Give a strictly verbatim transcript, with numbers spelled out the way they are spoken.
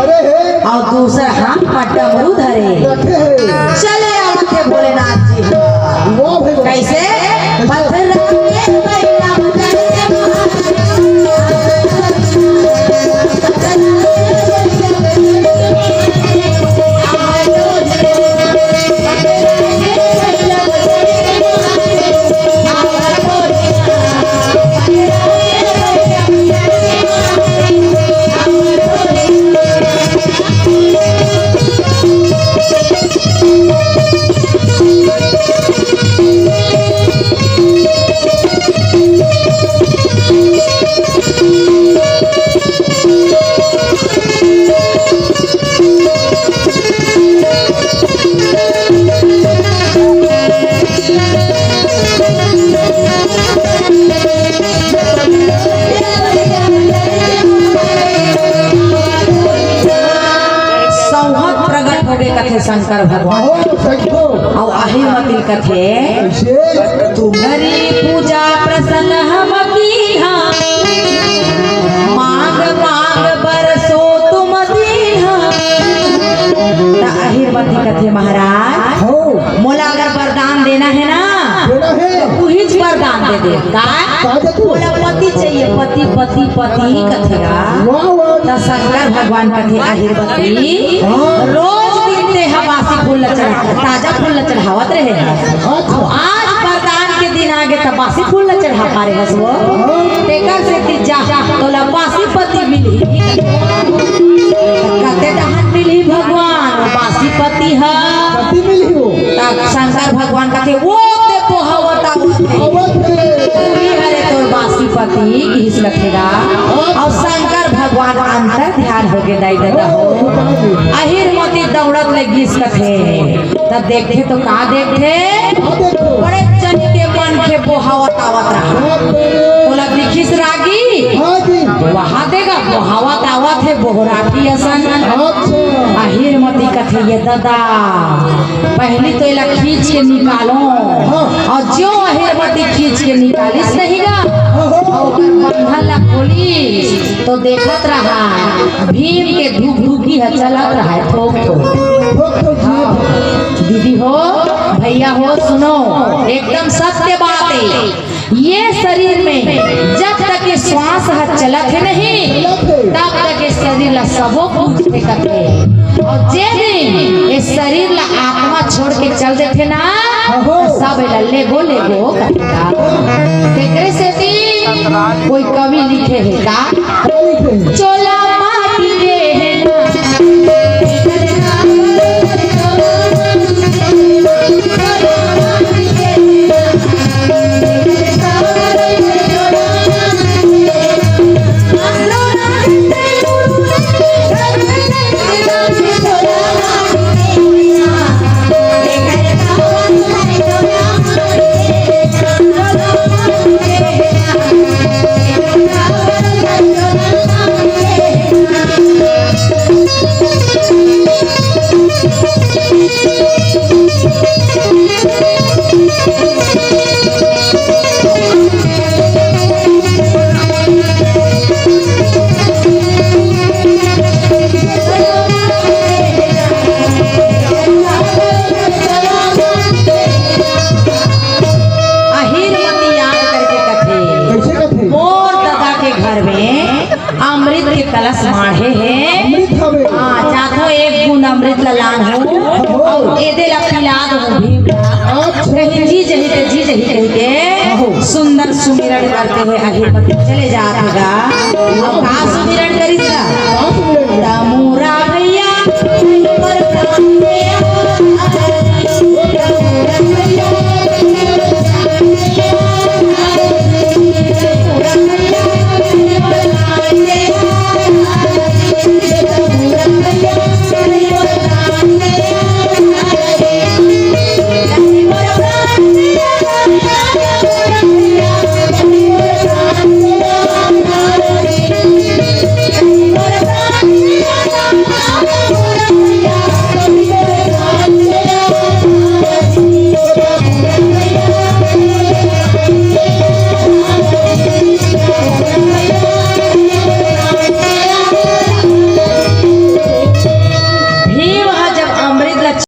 अउ दूसर हाथ म डमरू धरे। चले आवत हे भोलेनाथ जी ह। वाह भाई वाह। कइसे? पथरा के बैला बजाए के महाराज। सौंहत प्रगट होगे कथे शंकर भगवान। अउ अहिरमती कथे, तुमरी पूजा प्रसन्न हम कीन्हा, मांग मांग बर सो तुम दीन्हा। त अहिरमती कथे, महाराज, मोला अगर वरदान देना हे ना, देना हे। त उहीच वरदान दे दे। का? का दे तू? मोला पति चाहिए, पति, पति, पति ही कथे गा। वाह, वाह। त शंकर भगवान कथे, अहिरमती, हाँ। रोज दिन तेहा बासी फूल ल चढ़ा, ताजा फूल ल चढ़ावत रहे हस। अच्छा। अउ आज वरदान के दिन आगे त बासी फूल ल चढ़ा पा रहे हस वो। हाँ। तेकर सेती जा, तोला बासी पति मिलही। कते डहन मिलही भगवान, बासी पति ह। पति मिलही वो। त शंकर भगवान कथे, वो ते बोहावत आवत हे। आवत हे। तू ही हरे तोर बासी पति, किहिस कथे गा। हाँ। अउ शंकर भगवान अंतर ध्यान होगे दाई ददा हो। हाँ, हाँ। अहिरमती दौड़त ले गिस कथे। त देखथे त का देखथे? का देखथे? बड़े जनी के मनखे बोहावत आवत रहा। बाप रे। तोला दिखिस रागी? हाँ जी। वहाँ देगा, बोहावत आवत हे, बोहराठी असन। अच्छा। अहिरमती कथे, ये ददा, पहिली तो एला खींच के निकालो। हाँ। अउ जो अहिरमती खींच के निकालिस नहीं गा, हाँ, हाँ। अउ ओकर बंधन ला खोलिस, तो देखत रहा, भीम के धुकधुकी ह चलत रहा, ठोक ठोक। ठोक ठोक, हाँ। दीदी हो, भैया हो, सुनो, एकदम सत्य बात हे। ये शरीर में जब तक ये श्वास ह चलत हे नहीं, चलत हे। तब तक ये शरीर ला सबो पूजथे कथे। अउ जे दिन ये शरीर ला आत्मा छोड़ के चल देथे ना, अहो। त सब एला लेगो लेगो कथे। तेकरे सेती कोई कवि लिखे हे का? चोला माटी के हे ना। अहिरमती याद करके कथे, कइसे कथे? मोर ददा के घर में अमृत के कलश माढ़े हे। अमृत हवे। हाँ, जाथो एक बूंद अमृत ला लानहूं, अउ एदे ला पिला दहूं भीम ला। अच्छा। कहीं जी जही ते जी जही कहिके आहो। सुंदर सुमिरन करते हुए अहिरमती चले जात हे गा। अउ का सुमिरन करिस गा? का सुमिरन करिस? तमु